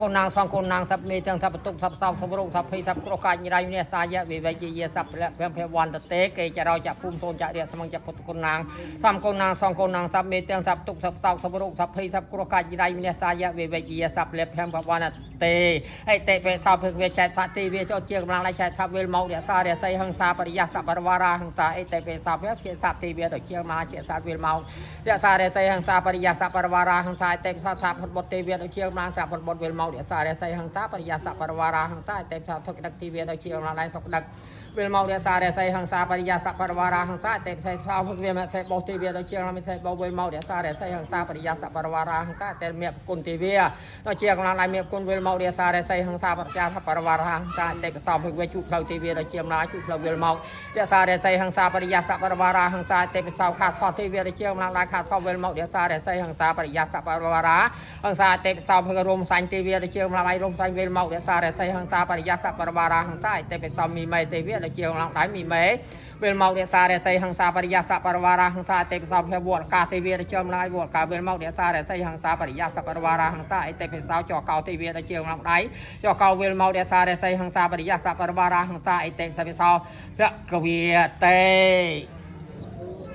កូនណាងសងកូនណាងសັບមេទាំងសັບបន្ទុកសັບសោកសັບរោគសັບភ័យសັບគ្រោះកាចរៃនេះសាយៈវិវេជាយសັບលៈភភវន្តតេគេចរោចភូមិសូនចរិយសមងចពុទ្ធកូនណាងសំកូនណាងសងកូនណាងសັບមេទាំងសັບទុកសັບសោកសັບរោគសັບភ័យសັບគ្រោះកាចរៃនេះសាយៈវិវេជាយសັບលៈភភវន្តតេអេតិបេសោភឹកវេចែកសតិវេចូលជាកម្លាំងឡៃចែកសັບវេលមករសារស័យហង្សាបរិយសបរវារាហង្សាអេតិបេសោភឹកជាសតិវេទៅជាមកជាសັບវេលមករសារស័យហង្សាបរិយសបរវារាហង្សាអេតិបេសោសັບផុតបុតទេវេទៅជាកម្លាំងសັບផុតបុតវេលមករសារស័យហង្សាបរិយសបរវារាហង្សាអេតិបេសោធុកដឹកទីវេទៅជាកម្លាំងឡៃសុកដឹកវេលមករសារស័យហង្សាបរិយសបរវារាហង្សាអេតិបេសោភឹកវេមសេបោទេវេទៅជាកម្លាំងសេបោវេលមករសារស័យហង្សាបរិយសបរវារាហង្សាអេតិមេគុណទេវេទៅជាកម្លាំងឡៃមេគុណវេលមករសារស័យហង្សាបរិយសបរវារាហង្សាអេតិបេសោភឹកវេជុផ្លូវទេវេទៅជាកម្លាំងជុផ្លូវវេលមករសារស័យហង្សាបរិយសបរវារាហង្សាអេតិបេសោខាសោទេវេទៅជាកម្លាំងឡៃខាសោវេលមករសារស័យហង្សាបរិយសបរវារាហង្សាអេតិបេសោភឹករមសាញ់ទេវេទៅជាកម្លាំងឡៃរមសាញ់វេលមករសារស័យហង្សាបរិយសបរវារាហង្សាអេតិបេសោមីមេទេវេទៅជាកម្លាំងដៃមីមេវេលមករសារស័យហង្សាបរិយសបរវារាហង្សាអេតិបេសោភវលកាទេវេទៅជាកម្លាំងវលកាវេលមករសារស័យហង្សាបរិយសបរវារាហង្សាអេតិបេសោចកោទេវេទៅជាកម្លាំងដៃចកោវេលមករសារស័យហង្សាបរិយសបរវារាហង្សាអេតិសវិសោភកវិតេ។